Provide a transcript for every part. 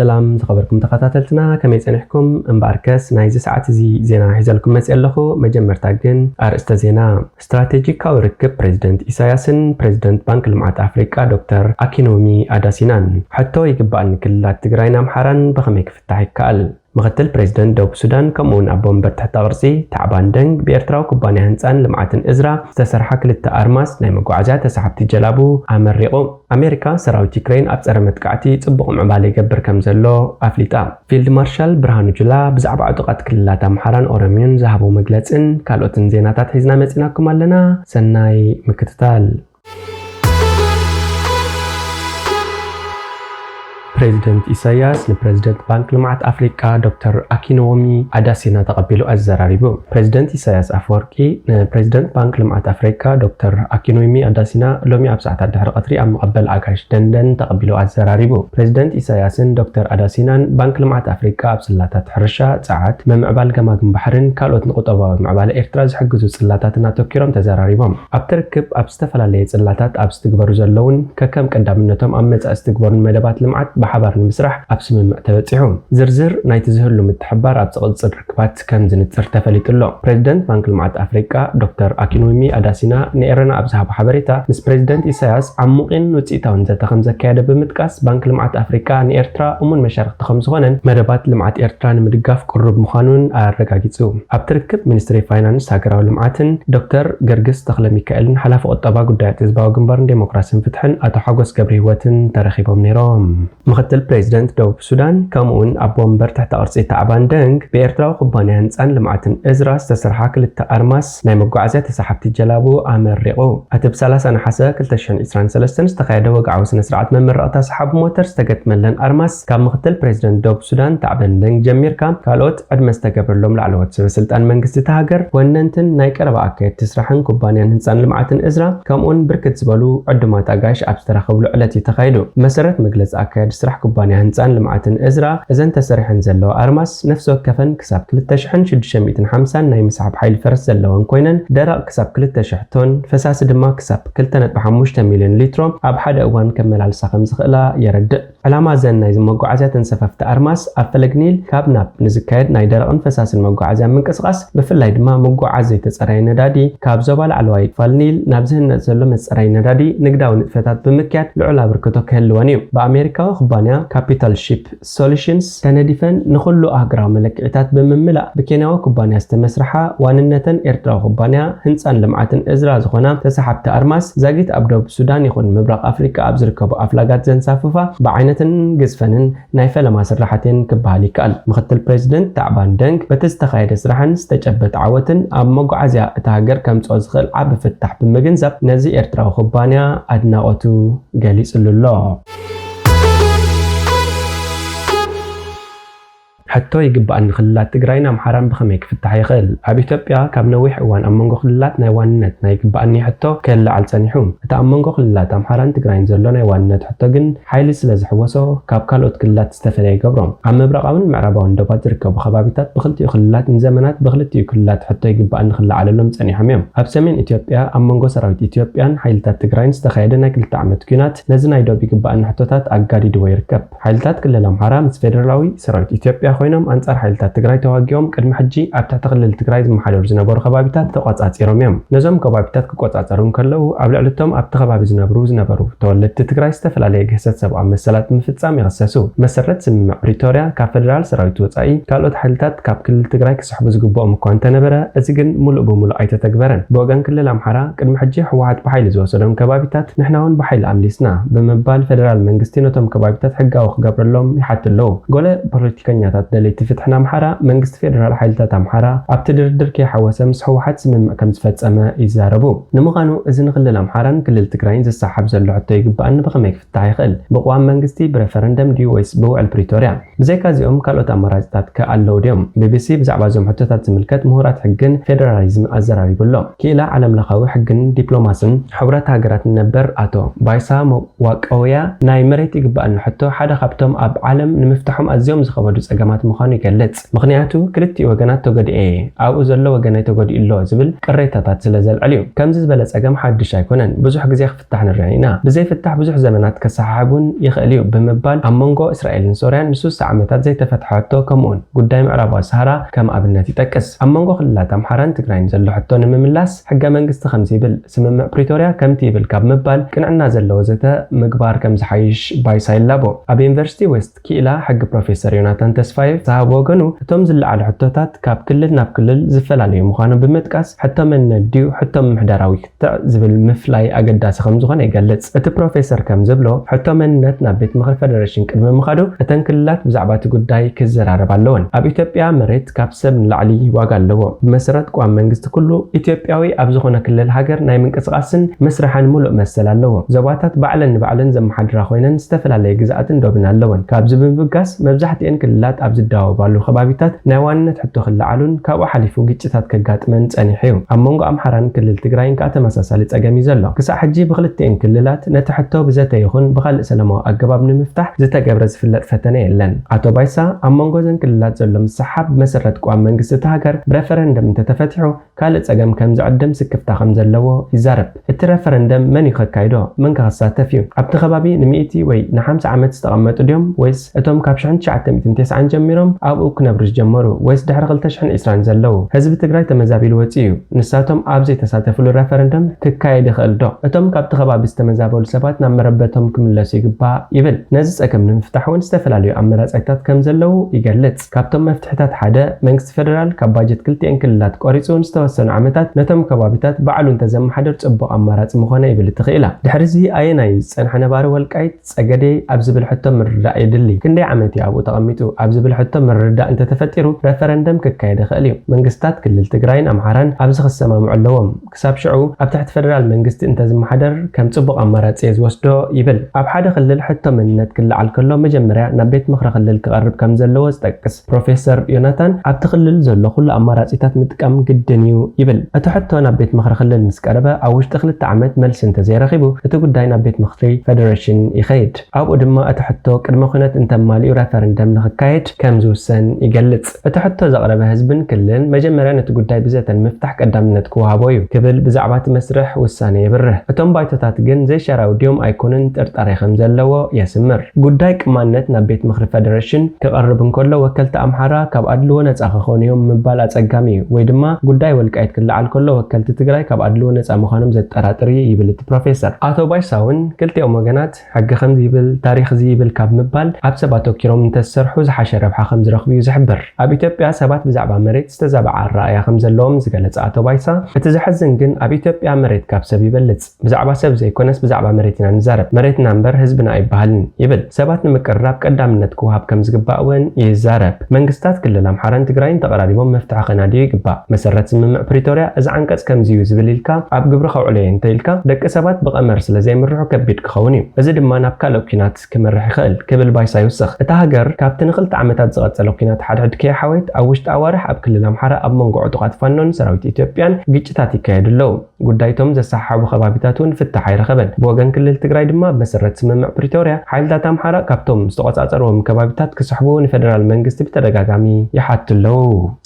ሰላም ዝኸበርኩም ተኸታተልትና፣ ከመይ ጸኒሕኩም? እምበኣርከስ ናይዚ ሰዓት እዚ ዜና ሒዘልኩም መጽእ ኣለኹ። መጀመርታ ግን ኣርእስተ ዜና። ስትራቴጂካዊ ርክብ ፕሬዚደንት ኢሳያስን ፕሬዚደንት ባንክ ልምዓት ኣፍሪቃ ዶክተር ኣኪኖሚ ኣዳሲናን። ሕቶ ይግባኣኒ ክልላት ትግራይን ኣምሓራን ብኸመይ ክፍታሕ ይከኣል? ምኽትል ፕሬዚደንት ደቡብ ሱዳን ከምኡ እውን ኣቦ ወንበር ትሕተ ቅርጺ ታዕባን ደንግ ብኤርትራዊ ኩባንያ ህንጻን ልምዓትን እዝራ ዝተሰርሓ ክልተ ኣርማስ ናይ መጓዓዝያ ተሳሓብቲ ጀላቡ ኣመሪቑ። ኣሜሪካ ሰራዊት ዩክሬን ኣብ ጸረ መጥቃዕቲ ጽቡቕ ምዕባለ ይገብር ከም ዘሎ ኣፍሊጣ። ፊልድ ማርሻል ብርሃኑ ጁላ ብዛዕባ ዕጡቓት ክልላት ኣምሓራን ኦሮሚዮን ዝሃቦ መግለጽን ካልኦትን ዜናታት ሒዝና መጺናኩም ኣለና። ሰናይ ምክትታል። ፕሬዚደንት ኢሳያስ ንፕሬዚደንት ባንክ ልምዓት ኣፍሪቃ ዶክተር ኣኪኖሚ ኣዳሲና ተቐቢሉ ኣዘራሪቡ። ፕሬዚደንት ኢሳያስ ኣፈወርቂ ንፕሬዚደንት ባንክ ልምዓት ኣፍሪቃ ዶክተር ኣኪኖሚ ኣዳሲና ሎሚ ኣብ ሰዓታት ድሕሪ ቀትሪ ኣብ መቐበል ኣጋይሽ ደንደን ተቐቢሉ ኣዘራሪቡ። ፕሬዚደንት ኢሳያስን ዶክተር ኣዳሲናን ባንክ ልምዓት ኣፍሪቃ ኣብ ጽላታት ሕርሻ፣ ጸዓት፣ ምምዕባል ገማግም ባሕርን ካልኦት ንቁጠባዊ ምዕባለ ኤርትራ ዝሕግዙ ጽላታትን ኣተኪሮም ተዘራሪቦም። ኣብቲ ርክብ ኣብ ዝተፈላለየ ጽላታት ኣብ ዝትግበሩ ዘለውን ከከም ቀዳምነቶም ኣብ መጻኢ ዝትግበሩን መደባት ልምዓት ብሓባር ንምስራሕ ኣብ ስምምዕ ተበጺሑ። ዝርዝር ናይቲ ዝህሉ ምትሕብባር ኣብ ዝቕጽል ርክባት ከም ዝንጽር ተፈሊጡ ኣሎ። ፕሬዚደንት ባንክ ልምዓት ኣፍሪቃ ዶክተር ኣኪኖሚ ኣዳሲና ንኤረና ኣብ ዝሃቦ ሓበሬታ፣ ምስ ፕሬዚደንት ኢሳያስ ዓሙቕን ውጽኢታውን ዘተ ከም ዘካየደ ብምጥቃስ፣ ባንክ ልምዓት ኣፍሪቃ ንኤርትራ እሙን መሻርክቲ ከም ዝኾነን መደባት ልምዓት ኤርትራ ንምድጋፍ ቅሩብ ምዃኑን ኣረጋጊጹ። ኣብቲ ርክብ ሚኒስትሪ ፋይናንስ ሃገራዊ ልምዓትን ዶክተር ገርግስ ተኽለ ሚካኤልን ሓላፊ ቁጠባ ጉዳያት ህዝባዊ ግንባርን ዴሞክራስን ፍትሕን ኣቶ ሓጎስ ገብረ ህይወትን ተረኺቦም ነይሮም። ምኽትል ፕሬዚደንት ደቡብ ሱዳን ከምኡውን ኣቦ ወንበር ትሕተ ቅርጺ ታዕባን ደንግ ብኤርትራዊ ኩባንያ ህንጻን ልምዓትን እዝራ ዝተሰርሓ ክልተ ኣርማስ ናይ መጓዓዝያ ተሳሓብቲ ጀላቡ ኣመሪቑ። እቲ ብ ሰላሳ ነሓሰ ክልተ ሽሕን ዕስራን ሰለስተን ዝተኻየደ ወግዓዊ ስነ ስርዓት መመረቕታ ሰሓቢ ሞተር ዝተገጥመለን ኣርማስ ካብ ምኽትል ፕሬዚደንት ደቡብ ሱዳን ታዕባን ደንግ ጀሚርካ ካልኦት ዕድመ ዝተገብረሎም ላዕለዎት ሰበ ስልጣን መንግስቲ እታ ሃገር፣ ወነንትን ናይ ቀረባ ኣካየድቲ ስራሕን ኩባንያን ህንጻን ልምዓትን እዝራ ከምኡውን ብርክት ዝበሉ ዕዱማት ኣጋይሽ ኣብ ዝተረኸብሉ ዕለት እዩ ተኻይዱ። ብመሰረት መግለጺ ኣካያዲ ስራሕ ኩባንያ ህንጻን ልምዓትን እዝራ፣ እዘን ተሰሪሐን ዘለዋ ኣርማስ ነፍሲ ወከፈን ክሳብ ክልተ ሽሕን ሽዱሽተ ሚእትን ሓምሳን ናይ ምስሓብ ሓይሊ ፈረስ ዘለወን ኮይነን፣ ደረቕ ክሳብ ክልተ ሽሕ ቶን፣ ፈሳሲ ድማ ክሳብ ክልተ ነጥቢ ሓሙሽተ ሚልዮን ሊትሮ ኣብ ሓደ እዋን ከመላልሳ ከም ዝኽእላ የረድእ። ዕላማ እዘን ናይ መጓዓዝያ ተንሰፈፍቲ ኣርማስ ኣብ ፈለግ ኒል ካብ ናብ ንዝካየድ ናይ ደረቕን ፈሳስን መጓዓዝያ ምንቅስቓስ፣ ብፍላይ ድማ ምጉዓዝ ዘይተጸረየ ነዳዲ ካብ ዞባ ላዕለዋይ ክፋል ኒል ናብ ዝህነጽ ዘሎ መጸረይ ነዳዲ ንግዳዊ ንጥፈታት ብምክያድ ልዑል ኣበርክቶ ክህልወን እዩ። ብኣሜሪካዊ ኩባንያ ካፒታል ሺፕ ሶሉሽንስ ተነዲፈን ንኹሉ ኣህጉራዊ መለክዒታት ብምምላእ ብኬንያዊ ኩባንያ ዝተመስርሓ ዋንነተን ኤርትራዊ ኩባንያ ህንጻን ልምዓትን እዝራ ዝኾና ተሳሓብቲ ኣርማስ ዛጊት ኣብ ደቡብ ሱዳን ይኹን ምብራቕ ኣፍሪቃ ኣብ ዝርከቡ ኣፍላጋት ዘንሳፍፋ ብዓይነትን ግዝፈንን ናይ ፈለማ ስራሓት እየን ክበሃል ይከኣል። ምኽትል ፕሬዚደንት ታዕባን ደንግ በቲ ዝተኻየደ ስራሕን ዝተጨበጠ ዓወትን ኣብ መጓዓዝያ እታ ሃገር ከምጽኦ ዝኽእል ዓቢ ፍታሕ ብምግንዛብ ነዚ ኤርትራዊ ኩባንያ ኣድናቖቱ ገሊጽሉ ኣሎ። ሕቶ ይግባኣኒ ክልላት ትግራይን ኣምሓራን ብኸመይ ክፍታሕ ይኽእል? ኣብ ኢትዮጵያ ካብ ነዊሕ እዋን ኣብ መንጎ ክልላት ናይ ዋንነት ናይ ይግባኣኒ ሕቶ ክልዓል ጸኒሑ። እቲ ኣብ መንጎ ክልላት ኣምሓራን ትግራይን ዘሎ ናይ ዋንነት ሕቶ ግን ሓይሊ ስለ ዝሕወሶ ካብ ካልኦት ክልላት ዝተፈለየ ይገብሮ። ኣብ ምብራቓውን ምዕራባውን ዶባት ዝርከቡ ከባቢታት ብክልቲኡ ክልላት ንዘመናት ብክልቲኡ ክልላት ሕቶ ይግባኣኒ ክለዓለሎም ጸኒሖም እዮም። ኣብ ሰሜን ኢትዮጵያ ኣብ መንጎ ሰራዊት ኢትዮጵያን ሓይልታት ትግራይን ዝተኻየደ ናይ ክልተ ዓመት ኲናት ነዚ ናይ ዶብ ይግባኣኒ ሕቶታት ኣጋዲድዎ ይርከብ። ሓይልታት ክልል ኣምሓራ ምስ ፌደራላዊ ሰራዊት ኢትዮጵያ ኮይኖም ኣንጻር ሓይልታት ትግራይ ተዋጊኦም ቅድሚ ሕጂ ኣብ ትሕቲ ክልል ትግራይ ዝመሓደሩ ዝነበሩ ከባቢታት ተቋጻጺሮም እዮም። ነዞም ከባቢታት ክቆጻጸሩ እንከለዉ ኣብ ልዕሊ እቶም ኣብቲ ከባቢ ዝነብሩ ዝነበሩ ተወለድቲ ትግራይ ዝተፈላለየ ግህሰት ሰብኣዊ መሰላት ምፍጻም ይኽሰሱ። መሰረት ስምምዕ ፕሪቶርያ ካብ ፌደራል ሰራዊት ወጻኢ ካልኦት ሓይልታት ካብ ክልል ትግራይ ክስሕቡ ዝግብኦም እኳ እንተነበረ እዚ ግን ሙሉእ ብሙሉእ ኣይተተግበረን። ብወገን ክልል ኣምሓራ ቅድሚ ሕጂ ህወሓት ብሓይሊ ዝወሰዶም ከባቢታት ንሕና እውን ብሓይሊ ኣምሊስና ብምባል ፌደራል መንግስቲ ነቶም ከባቢታት ሕጋዊ ክገብረሎም ይሓቱ ኣለዉ። ገለ ፖለቲከኛታት ደለይቲ ፍትሕን ኣምሓራ መንግስቲ ፌደራል ሓይልታት ኣምሓራ ኣብቲ ድርድር ከይሓወሰ ምስ ህወሓት ስምምዕ ከም ዝፈጸመ ይዛረቡ። ንምዃኑ እዚ ንክልል ኣምሓራን ክልል ትግራይን ዘሰሓብ ዘሎ ሕቶ ይግባኣኒ ብኸመይ ክፍታሕ ይኽእል? ብቅዋም መንግስቲ፣ ብረፈረንደም ድዩ ወይስ ብውዕል ፕሪቶርያ? ብዘይካ እዚኦም ካልኦት ኣማራፅታት ከ ኣለዉ ድዮም? ቢቢሲ ብዛዕባ እዞም ሕቶታት ዝምልከት ምሁራት ሕግን ፌደራሊዝምን ኣዘራሪቡ ኣሎ። ክኢላ ዓለምለኻዊ ሕግን ዲፕሎማስን ሕቡራት ሃገራትን ነበር ኣቶ ባይሳ ዋቀውያ ናይ መሬት ይግባኣኒ ሕቶ ሓደ ካብቶም ኣብ ዓለም ንምፍታሖም ኣዝዮም ዝኸበዱ ጸገማት ምዃኑ ይገልጽ። ምኽንያቱ ክልቲኡ ወገናት ተጎዲኤ፣ ኣብኡ ዘሎ ወገነይ ተጎዲኡ ኣሎ ዝብል ቅሬታታት ስለ ዘልዕል እዩ። ከምዚ ዝበለ ጸገም ሓድሽ ኣይኮነን፣ ብዙሕ ግዜ ክፍታሕ ንርኢ ኢና። ብዘይፍታሕ ብዙሕ ዘመናት ከሰሓሕብ እውን ይኽእል እዩ ብምባል ኣብ መንጎ እስራኤልን ሶርያን ንስሳ ዓመታት ዘይተፈትሐ ሕቶ ከምኡውን ጉዳይ ምዕራባዊ ሰሃራ ከም ኣብነት ይጠቅስ። ኣብ መንጎ ክልላት ኣምሓራን ትግራይን ዘሎ ሕቶ ንምምላስ ሕገ መንግስቲ ከምዚ ይብል፣ ስምምዕ ፕሪቶርያ ከምቲ ይብል ካብ ምባል ቅንዕና ዘለዎ ዘተ ምግባር ከም ዝሓይሽ ባይሳ ይላቦ። ኣብ ዩኒቨርሲቲ ዌስት ክኢላ ሕጊ ፕሮፌሰር ዮናታን ተስፋዬ ዝሃቦ ወገኑ፣ እቶም ዝለዓሉ ሕቶታት ካብ ክልል ናብ ክልል ዝፈላለዩ ምዃኖም ብምጥቃስ፣ ሕቶ መንነት ድዩ ሕቶ ምምሕዳራዊ ክትዕ ዝብል ምፍላይ ኣገዳሲ ከም ዝኾነ ይገልጽ። እቲ ፕሮፌሰር ከም ዝብሎ፣ ሕቶ መንነት ናብ ቤት ምኽሪ ፌደሬሽን ቅድሚ ምኻዱ እተን ክልላት ብዛዕባ እቲ ጉዳይ ክዘራረባ ኣለወን። ኣብ ኢትዮጵያ መሬት ካብ ሰብ ንላዕሊ ዋጋ ኣለዎ። ብመሰረት ቅዋም መንግስቲ ኩሉ ኢትዮጵያዊ ኣብ ዝኾነ ክልል ሃገር ናይ ምንቅስቓስን ምስራሕን ሙሉእ መሰል ኣለዎ። ዞባታት ባዕለን ንባዕለን ዘመሓድራ ኮይነን ዝተፈላለየ ግዝኣትን ዶብን ኣለወን። ካብዚ ብምብጋስ መብዛሕትኤን ክልላት ኣብ ዝዳወባሉ ከባቢታት ናይ ዋንነት ሕቶ ክለዓሉን ካብኡ ሓሊፉ ግጭታት ከጋጥመን ጸኒሑ እዩ። ኣብ መንጎ ኣምሓራን ክልል ትግራይን ከኣ ተመሳሳሊ ጸገም እዩ ዘሎ። ክሳዕ ሕጂ ብክልቲኤን ክልላት ነቲ ሕቶ ብዘተ ይኹን ብኻልእ ሰላማዊ ኣገባብ ንምፍታሕ ዝተገብረ ዝፍለጥ ፈተነ የለን። ኣቶ ባይሳ ኣብ መንጎ እዘን ክልላት ዘሎ ምስሕሓብ ብመሰረት ቅዋም መንግስቲ እታ ሃገር ብረፈረንደም እንተተፈቲሑ ካልእ ጸገም ከም ዝዕድም ስክፍታ ከም ዘለዎ ይዛረብ። እቲ ረፈረንደም መን እዩ ከካይዶ? መን ከ ክሳተፍ እዩ? ኣብቲ ከባቢ ንሚእቲ ወይ ንሓምሳ ዓመት ዝተቐመጡ ድዮም? ወይስ እቶም ካብ ሽሕን ትሽዓተ ሚእትን ተስዓን ጀሚሮም ኣብኡ ክነብሩ ዝጀመሩ? ወይስ ድሕሪ ክልተ ሽሕን ዕስራን ዘለዉ? ህዝቢ ትግራይ ተመዛቢሉ ወጺኡ እዩ። ንሳቶም ኣብ ዘይተሳተፍሉ ረፈረንደም ክካየድ ይኽእል ዶ? እቶም ካብቲ ከባቢ ዝተመዛበሉ ሰባት ናብ መረበቶም ክምለሱ ይግባእ ይብል። ነዚ ጸገም ንምፍታሕ እውን ዝተፈላለዩ ኣመራጺታት ከም ዘለዉ ይገልጽ። ካብቶም መፍትሕታት ሓደ መንግስቲ ፌደራል ካብ ባጀት ክልቲኤን ክልላት ቆሪጹ ንዝተወሰኑ ዓመታት ነቶም ከባቢታት ባዕሉ እንተዘመሓድር ጽቡቕ ኣማራጺ ምኾነ ይብል እቲ ክኢላ። ድሕሪ እዚ ኣየናይ እዩ ዝጸንሐ ነባሪ ወልቃይት ጸገዴ ኣብ ዝብል ሕቶ ምርዳእ የድሊ። ክንደይ ዓመት እዩ ኣብኡ ተቐሚጡ ኣብ ዝብል ሕቶ ምርዳእ እንተተፈጢሩ ረፈረንደም ክካየድ ይኽእል እዩ። መንግስታት ክልል ትግራይን ኣምሓራን ኣብዚ ክሰማምዑ ኣለዎም። ክሳብ ሽዑ ኣብ ትሕቲ ፌደራል መንግስቲ እንተዝመሓደር ከም ጽቡቕ ኣማራጺ እየ ዝወስዶ ይብል። ኣብ ሓደ ክልል ሕቶ መንነት ክለዓል ከሎ መጀመርያ ናብ ቤት ምኽሪ ክልል ክቐርብ ከም ዘለዎ ዝጠቅስ ፕሮፌሰር ዮናታን፣ ኣብቲ ክልል ዘሎ ኩሉ ኣማራጺታት ምጥቃም ግድን እዩ ይብል። እቲ ሕቶ ናብ ቤት ምኽሪ ክልል ምስ ቀረበ ኣብ ውሽጢ ክልተ ዓመት መልሲ እንተዘይረኺቡ እቲ ጉዳይ ናብ ቤት ምኽሪ ፌደሬሽን ይኸይድ። ኣብኡ ድማ እቲ ሕቶ ቅድመ ኩነት እንተማሊኡ ረፈረንደም ንኽካየድ ከም ዝውሰን ይገልጽ። እቲ ሕቶ ዘቕረበ ህዝብን ክልልን መጀመርያ ነቲ ጉዳይ ብዘተ ንምፍታሕ ቀዳምነት ክወሃቦ እዩ ክብል ብዛዕባ እቲ መስርሕ ውሳነ የብርህ። እቶም ባይቶታት ግን ዘይሻራዊ ድዮም ኣይኮኑን ጥርጣሬ ከም ዘለዎ የስምር። ጉዳይ ቅማነት ናብ ቤት ምኽሪ ፌደሬሽን ክቐርብ እንከሎ ወከልቲ ኣምሓራ ካብ ኣድልዎ ነጻ ክኾኑ እዮም ምባል ኣጸጋሚ እዩ፣ ወይ ድማ ጉዳይ ወልቃይት ክለዓል ከሎ ወከልቲ ትግራይ ካብ ኣድልዎ ነጻ ምዃኖም ዘጠራጥር እዩ ይብል እቲ ፕሮፌሰር። ኣቶ ባይሳ እውን ክልቲኦም ወገናት ሕጊ ከምዚ ይብል፣ ታሪኽ እዚ ይብል ካብ ምባል ኣብ ሰብ ኣተኪሮም እንተዝሰርሑ ዝሓሸ ረብሓ ከም ዝረኽቡ እዩ ዝሕብር። ኣብ ኢትዮጵያ ሰባት ብዛዕባ መሬት ዝተዛበዐ ኣረኣእያ ከም ዘለዎም ዝገለጸ ኣቶ ባይሳ፣ እቲ ዘሕዝን ግን ኣብ ኢትዮጵያ መሬት ካብ ሰብ ይበልጽ። ብዛዕባ ሰብ ዘይኮነስ ብዛዕባ መሬት ኢና ንዛረብ። መሬትና እምበር ህዝብና ኣይበሃልን ይብል። ሰባት ንምቅርራብ ቀዳምነት ክወሃብ ከም ዝግባእ እውን ይዛረብ። መንግስታት ክልል ኣምሓራን ትግራይን ተቐራሪቦም መፍትሒ ከናድዩ ይግባእ። መሰረት ስምምዕ ፕሪቶርያ እዚ ዓንቀጽ ከምዚ እዩ ዝብል ኢልካ ኣብ ግብሪ ከውዕሎ እየ እንተኢልካ ደቂ ሰባት ብቐመር ስለ ዘይምርሑ ከቢድ ክኸውን እዩ። እዚ ድማ ናብ ካልእ ኲናት ክመርሕ ይኽእል ክብል ባይሳ ይውስኽ። እታ ሃገር ካብቲ ንኽልተ ዓመታት ዝቐጸለ ኲናት ሓድሕድ ከይሓወየት ኣብ ውሽጢ ኣዋርሕ ኣብ ክልል ኣምሓራ ኣብ መንጎ ዕጡቓት ፋኖን ሰራዊት ኢትዮጵያን ግጭታት ይካየዱ ኣለዉ። ጉዳይቶም ዘሰሓሓቡ ከባቢታት እውን ፍታሕ ኣይረኸበን። ብወገን ክልል ትግራይ ድማ ብመሰረት ስምምዕ ፕሪቶርያ ሓይልታት ኣምሓራ ካብቶም ዝተቖጻጸርዎም ከባቢታት ክስሕቡ ንፌደራል መንግስቲ ብተደጋጋሚ ይሓቱ ኣለዉ።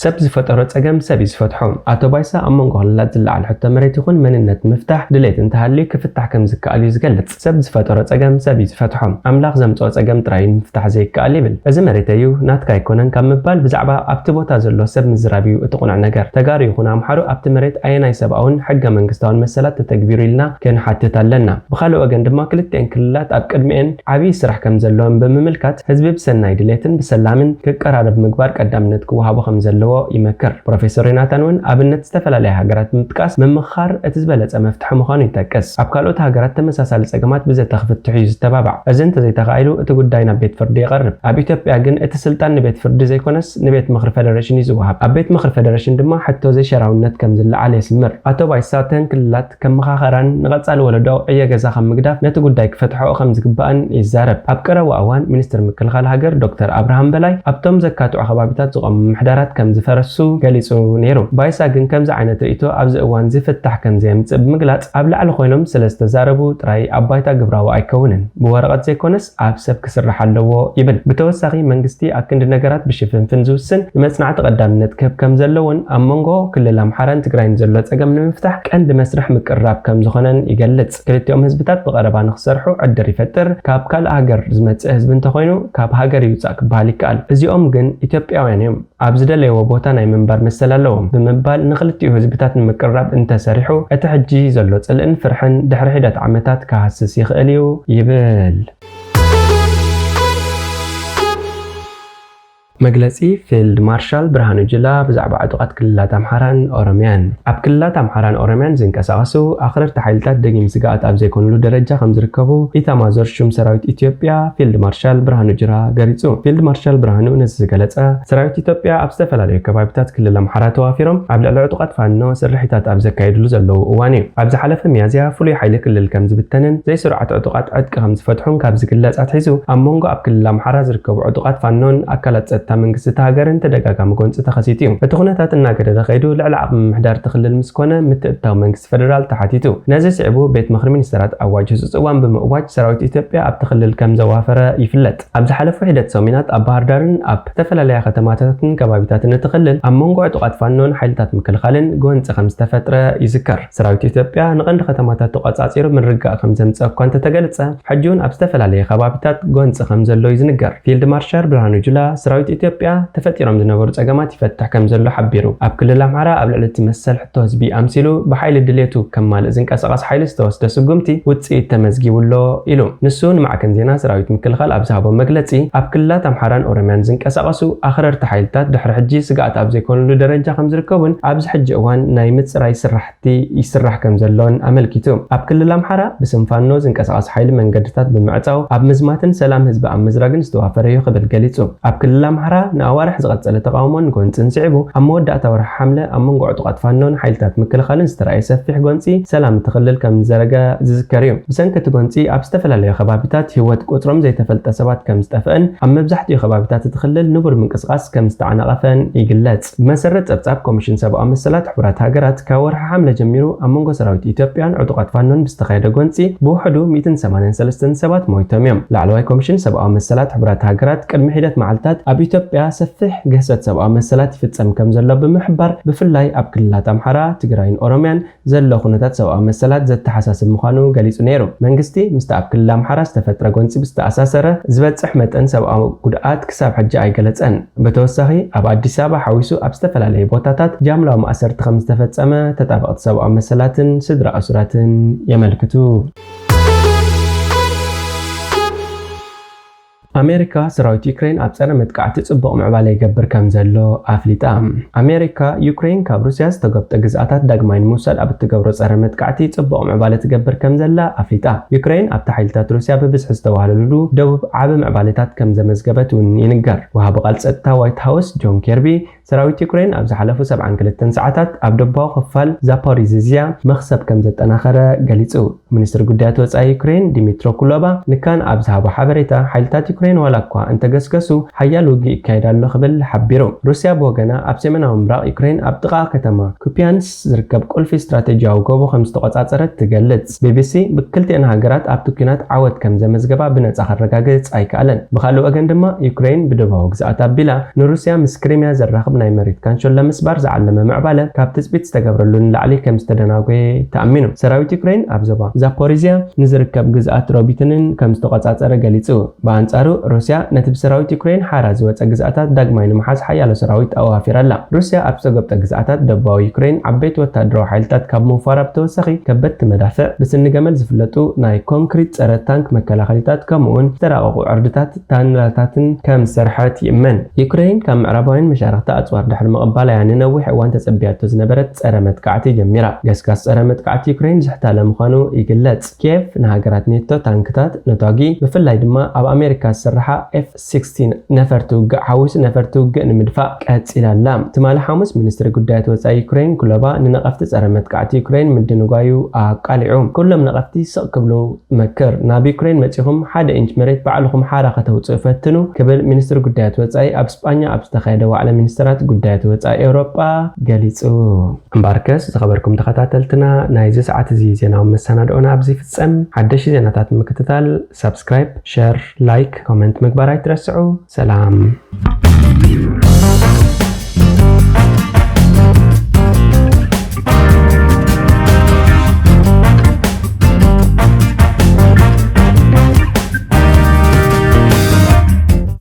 ሰብ ዝፈጠሮ ጸገም ሰብ እዩ ዝፈትሖ። ኣቶ ባይሳ ኣብ መንጎ ክልላት ዝለዓል ሕቶ መሬት ይኹን መንነት ምፍታሕ ድሌት እንተሃልዩ ክፍታሕ ከም ዝከኣል እዩ ዝገልጽ። ሰብ ዝፈጠሮ ጸገም ሰብ እዩ ዝፈትሖ። ኣምላኽ ዘምጽኦ ጸገም ጥራይ እዩ ምፍታሕ ዘይከኣል ይብል። እዚ መሬተይ እዩ፣ ናትካ ኣይኮነን ካብ ምባል ብዛዕባ ኣብቲ ቦታ ዘሎ ሰብ ምዝራብ እዩ እቲ ቁኑዕ ነገር። ተጋሩ ይኹን ኣምሓሩ ኣብቲ መሬት ኣየናይ ሰብኣውን ሕገ መንግስታውን መሰላት ተተግቢሩ ኢልና ክንሓትት ኣለና። ብኻልእ ወገን ድማ ክልቲኤን ክልላት ኣብ ቅድሚኤን ዓብዪ ስራሕ ከም ዘለወን ብምምልካት ህዝቢ ብሰናይ ድሌትን ብሰላምን ክቀራረብ ምግባር ቀዳምነት ክወሃቦ ከም ዘለዎ ይመክር። ፕሮፌሰር ዮናታን እውን ኣብነት ዝተፈላለያ ሃገራት ብምጥቃስ ምምኽኻር እቲ ዝበለጸ መፍትሒ ምዃኑ ይጠቅስ። ኣብ ካልኦት ሃገራት ተመሳሳሊ ጸገማት ብዘተ ክፍትሑ እዩ ዝተባባዕ። እዚ እንተዘይተኻኢሉ እቲ ጉዳይ ናብ ቤት ፍርዲ ይቐርብ። ኣብ ኢትዮጵያ ግን እቲ ስልጣን ንቤት ፍርዲ ዘይኮነስ ንቤት ምኽሪ ፌደሬሽን እዩ ዝወሃብ። ኣብ ቤት ምኽሪ ፌደሬሽን ድማ ሕቶ ዘይሸራውነት ከም ዝለዓል የስምር። ኣቶ ባይሳ እተን ክልላት ከም መኻኸራን ንቐጻሊ ወለዶ ዕዮ ገዛ ካብ ምግዳፍ ነቲ ጉዳይ ክፈትሕኦ ከም ዝግባእን ይዛረብ። ኣብ ቀረባ እዋን ሚኒስትር ምክልኻል ሃገር ዶክተር ኣብርሃም በላይ ኣብቶም ዘካትዑ ከባቢታት ዝቖሙ ምምሕዳራት ከም ዝፈረሱ ገሊጹ ነይሩ። ባይሳ ግን ከምዚ ዓይነት ርእይቶ ኣብዚ እዋን ዝፍታሕ ከም ዘየምጽእ ብምግላጽ፣ ኣብ ላዕሊ ኮይኖም ስለ ዝተዛረቡ ጥራይ ኣብ ባይታ ግብራዊ ኣይከውንን፣ ብወረቐት ዘይኮነስ ኣብ ሰብ ክስራሕ ኣለዎ ይብል። ብተወሳኺ መንግስቲ ኣብ ክንዲ ነገራት ብሽፍንፍን ዝውስን ንመጽናዕቲ ቀዳምነት ክህብ ከም ዘለዎን ኣብ መንጎ ክልል ኣምሓራን ትግራይን ዘሎ ጸገም ንምፍታሕ ቀንዲ መስርሕ ምቅርራብ ከም ዝኾነን ይገልጽ። ክልቲኦም ህዝብታት ብቐረባ ንኽሰርሑ ዕድር ይፈጥር። ካብ ካልእ ሃገር ዝመጽእ ህዝቢ እንተኾይኑ ካብ ሃገር ይውጻእ ክበሃል ይከኣል። እዚኦም ግን ኢትዮጵያውያን እዮም። ኣብ ዝደለይዎ ቦታ ናይ ምንባር መሰል ኣለዎም ብምባል ንኽልቲኡ ህዝብታት ንምቅርራብ እንተሰሪሑ እቲ ሕጂ ዘሎ ጽልእን ፍርሕን ድሕሪ ሒደት ዓመታት ክሃስስ ይኽእል እዩ ይብል። መግለጺ ፊልድ ማርሻል ብርሃኑ ጁላ ብዛዕባ ዕጡቓት ክልላት ኣምሓራን ኦሮምያን። ኣብ ክልላት ኣምሓራን ኦሮምያን ዝንቀሳቐሱ ኣኽረርቲ ሓይልታት ደጊም ስግኣት ኣብ ዘይኮኑሉ ደረጃ ከም ዝርከቡ ኢታማዞር ሹም ሰራዊት ኢትዮጵያ ፊልድ ማርሻል ብርሃኑ ጁላ ገሊጹ። ፊልድ ማርሻል ብርሃኑ ነዚ ዝገለጸ፣ ሰራዊት ኢትዮጵያ ኣብ ዝተፈላለዩ ከባቢታት ክልል ኣምሓራ ተዋፊሮም ኣብ ልዕሊ ዕጡቓት ፋኖ ስርሒታት ኣብ ዘካየድሉ ዘለዉ እዋን እዩ። ኣብ ዝሓለፈ ሚያዝያ ፍሉይ ሓይሊ ክልል ከም ዝብተንን ዘይስሩዓት ዕጡቓት ዕጥቂ ከም ዝፈትሑን ካብ ዝግለጽ ኣትሒዙ ኣብ መንጎ ኣብ ክልል ኣምሓራ ዝርከቡ ዕጡቓት ፋኖን ኣካላት ጸጥታ መንግስቲ እታ ሃገርን ተደጋጋሚ ጎንጺ ተኸሲቱ እዩ። እቲ ኩነታት እናገደደ ከይዱ ልዕሊ ዓቕሚ ምምሕዳር እቲ ክልል ምስ ኮነ ምትእትታው መንግስቲ ፈደራል ተሓቲቱ። ነዚ ስዒቡ ቤት ምኽሪ ሚኒስተራት ኣዋጅ ህጹጽ እዋን ብምእዋጅ ሰራዊት ኢትዮጵያ ኣብቲ ክልል ከም ዘዋፈረ ይፍለጥ። ኣብ ዝሓለፉ ሒደት ሰሙናት ኣብ ባህር ዳርን ኣብ ዝተፈላለያ ከተማታትን ከባቢታትን እቲ ክልል ኣብ መንጎ ዕጡቓት ፋኖን ሓይልታት ምክልኻልን ጎንጺ ከም ዝተፈጥረ ይዝከር። ሰራዊት ኢትዮጵያ ንቐንዲ ከተማታት ተቖጻጺሩ ምርግጋእ ከም ዘምጽእ እኳ እንተተገልጸ፣ ሕጂ እውን ኣብ ዝተፈላለየ ከባቢታት ጎንጺ ከም ዘሎ እዩ ዝንገር። ፊልድ ማርሻል ብርሃኑ ጁላ ሰራዊት ኢትዮጵያ ተፈጢሮም ዝነበሩ ጸገማት ይፈትሕ ከም ዘሎ ሓቢሩ። ኣብ ክልል ኣምሓራ ኣብ ልዕሊ እቲ መሰል ሕቶ ህዝቢ ኣምሲሉ ብሓይሊ ድሌቱ ከማልእ ዝንቀሳቐስ ሓይሊ ዝተወስደ ስጉምቲ ውጽኢት ተመዝጊቡ ኣሎ ኢሉ። ንሱ ንማዕከን ዜና ሰራዊት ምክልኻል ኣብ ዝሃቦ መግለጺ፣ ኣብ ክልላት ኣምሓራን ኦሮምያን ዝንቀሳቐሱ ኣኽረርቲ ሓይልታት ድሕሪ ሕጂ ስግኣት ኣብ ዘይኮኑሉ ደረጃ ከም ዝርከቡን ኣብዚ ሕጂ እዋን ናይ ምጽራይ ስራሕቲ ይስራሕ ከም ዘሎን ኣመልኪቱ። ኣብ ክልል ኣምሓራ ብስም ፋኖ ዝንቀሳቐስ ሓይሊ መንገድታት ብምዕጻው ኣብ ምዝማትን ሰላም ህዝቢ ኣብ ምዝራግን ዝተዋፈረ እዩ ክብል ገሊጹ። ኣብ ክልል ኣምሓራ ንኣዋርሕ ዝቐጸለ ተቓውሞን ጎንጽን ስዒቡ ኣብ መወዳእታ ወርሒ ሓምለ ኣብ መንጎ ዕጡቓት ፋኖን ሓይልታት ምክልኻልን ዝተራእየ ሰፊሕ ጎንጺ ሰላም እቲ ክልል ከም ዝዘረገ ዝዝከር እዩ። ብሰንኪ እቲ ጎንጺ ኣብ ዝተፈላለዩ ከባቢታት ህይወት ቁጽሮም ዘይተፈልጠ ሰባት ከም ዝጠፍአን ኣብ መብዛሕትኡ ከባቢታት እቲ ክልል ንቡር ምንቅስቓስ ከም ዝተዓናቐፈን ይግለጽ። ብመሰረት ጸብጻብ ኮሚሽን ሰብኣዊ መሰላት ሕቡራት ሃገራት ካብ ወርሒ ሓምለ ጀሚሩ ኣብ መንጎ ሰራዊት ኢትዮጵያን ዕጡቓት ፋኖን ብዝተኻየደ ጎንጺ ብውሕዱ ሚእትን ሰማንያን ሰለስተን ሰባት ሞይቶም እዮም። ላዕለዋይ ኮሚሽን ሰብኣዊ መሰላት ሕቡራት ሃገራት ቅድሚ ሒደት መዓልታት ኣብ ኢትዮጵያ ሰፊሕ ግህሰት ሰብኣዊ መሰላት ይፍጸም ከም ዘሎ ብምሕባር ብፍላይ ኣብ ክልላት ኣምሓራ፣ ትግራይን ኦሮምያን ዘሎ ኩነታት ሰብኣዊ መሰላት ዘተሓሳስብ ምዃኑ ገሊጹ ነይሩ። መንግስቲ ምስቲ ኣብ ክልል ኣምሓራ ዝተፈጥረ ጎንጺ ብዝተኣሳሰረ ዝበጽሕ መጠን ሰብኣዊ ጉድኣት ክሳብ ሕጂ ኣይገለጸን። ብተወሳኺ ኣብ ኣዲስ ኣበባ ሓዊሱ ኣብ ዝተፈላለዩ ቦታታት ጃምላዊ ማእሰርቲ ከም ዝተፈጸመ ተጣበቕቲ ሰብኣዊ መሰላትን ስድራ እሱራትን የመልክቱ። ኣሜሪካ ሰራዊት ዩክሬን ኣብ ጸረ መጥቃዕቲ ጽቡቕ ምዕባለ ይገብር ከም ዘሎ ኣፍሊጣ። ኣሜሪካ ዩክሬን ካብ ሩስያ ዝተጎብጠ ግዝኣታት ዳግማይ ንምውሳድ ኣብ እትገብሮ ጸረ መጥቃዕቲ ጽቡቕ ምዕባለ ትገብር ከም ዘላ ኣፍሊጣ። ዩክሬን ኣብቲ ሓይልታት ሩስያ ብብዝሒ ዝተዋህለሉሉ ደቡብ ዓቢ ምዕባለታት ከም ዘመዝገበት እውን ይንገር። ወሃቢ ቃል ጸጥታ ዋይት ሃውስ ጆን ኬርቢ ሰራዊት ዩክሬን ኣብ ዝሓለፉ ሰብዓን ክልተን ሰዓታት ኣብ ደቡባዊ ክፋል ዛፖሪዚዝያ መኽሰብ ከም ዘጠናኸረ ገሊጹ። ሚኒስትሪ ጉዳያት ወጻኢ ዩክሬን ዲሚትሮ ኩሎባ ንካን ኣብ ዝሃቦ ሓበሬታ፣ ሓይልታት ዩክሬን ዋላ እኳ እንተገስገሱ፣ ሓያል ውግእ ይካየድ ኣሎ ክብል ሓቢሩ። ሩስያ ብወገና ኣብ ሰሜናዊ ምብራቕ ዩክሬን ኣብ ጥቓ ከተማ ኩፒያንስ ዝርከብ ቁልፊ ስትራቴጂያዊ ጎቦ ከም ዝተቖጻጸረት ትገልጽ። ቢቢሲ ብክልቲኤን ሃገራት ኣብቲ ኲናት ዓወት ከም ዘመዝገባ ብነጻ ከረጋግጽ ኣይከኣለን። ብኻልእ ወገን ድማ ዩክሬን ብደቡባዊ ግዝኣት ኣቢላ ንሩስያ ምስ ክሪምያ ዘራኽብ ናይ መሬት ካንሾሎ ምስባር ዝዓለመ ምዕባለ ካብ ትጽቢት ዝተገብረሉ ንላዕሊ ከም ዝተደናጎየ ተኣሚኑ። ሰራዊት ዩክሬን ኣብ ዞባ ዛፖሪዝያ ንዝርከብ ግዝኣት ሮቢትንን ከም ዝተቖጻጸረ ገሊጹ። ብኣንጻሩ ሩስያ ነቲ ብሰራዊት ዩክሬን ሓራ ዝወጸ ግዝኣታት ዳግማይ ንምሓዝ ሓያሎ ሰራዊት ኣዋፊራ ኣላ። ሩስያ ኣብ ዝተጎብጠ ግዝኣታት ደቡባዊ ዩክሬን ዓበይቲ ወታደራዊ ሓይልታት ካብ ምውፋራ ብተወሳኺ ከበድቲ መዳፍዕ፣ ብስኒ ገመል ዝፍለጡ ናይ ኮንክሪት ጸረ ታንክ መከላኸሊታት ከምኡውን ዝተራቐቑ ዕርድታት ታነላታትን ከም ዝሰርሐት ይእመን። ዩክሬን ካብ ምዕራባውያን መሻርኽቲ ኣጽዋር ድሕሪ ምቕባል እያ ንነዊሕ እዋን ተጸቢያቶ ዝነበረት ጸረ መጥቃዕቲ ጀሚራ። ገስጋስ ጸረ መጥቃዕቲ ዩክሬን ዝሕታለ ምዃኑ ይግለጽ። ኪየቭ ንሃገራት ኔቶ ታንክታት፣ ነታጒ፣ ብፍላይ ድማ ኣብ ኣሜሪካ ዝስርሓ ኤፍ ሲክስቲን ነፈርቲ ውግእ ሓዊሱ ነፈርቲ ውግእ ንምድፋእ ቀጺላ ኣላ። ትማሊ ሓሙስ ሚኒስትሪ ጉዳያት ወጻኢ ዩክሬን ኩለባ ንነቐፍቲ ጸረ መጥቃዕቲ ዩክሬን ምድንጓዩ ኣቃሊዑ። ኩሎም ነቐፍቲ ስቕ ክብሉ መክር። ናብ ዩክሬን መጺኹም ሓደ ኢንች መሬት ባዕልኹም ሓራ ከተውጽኡ ፈትኑ ክብል ሚኒስትሪ ጉዳያት ወጻኢ ኣብ ስጳኛ ኣብ ዝተኻየደ ዋዕላ ሚኒስትራት ጉዳያት ወፃኢ ኤውሮጳ ገሊፁ። እምበኣርከስ ዝኸበርኩም ተኸታተልትና፣ ናይዚ ሰዓት እዚ ዜናዊ መሰናድኦና ኣብዚ ይፍጸም። ሓደሽቲ ዜናታት ንምክትታል ሳብስክራይብ፣ ሸር፣ ላይክ፣ ኮመንት ምግባር ኣይትረስዑ። ሰላም።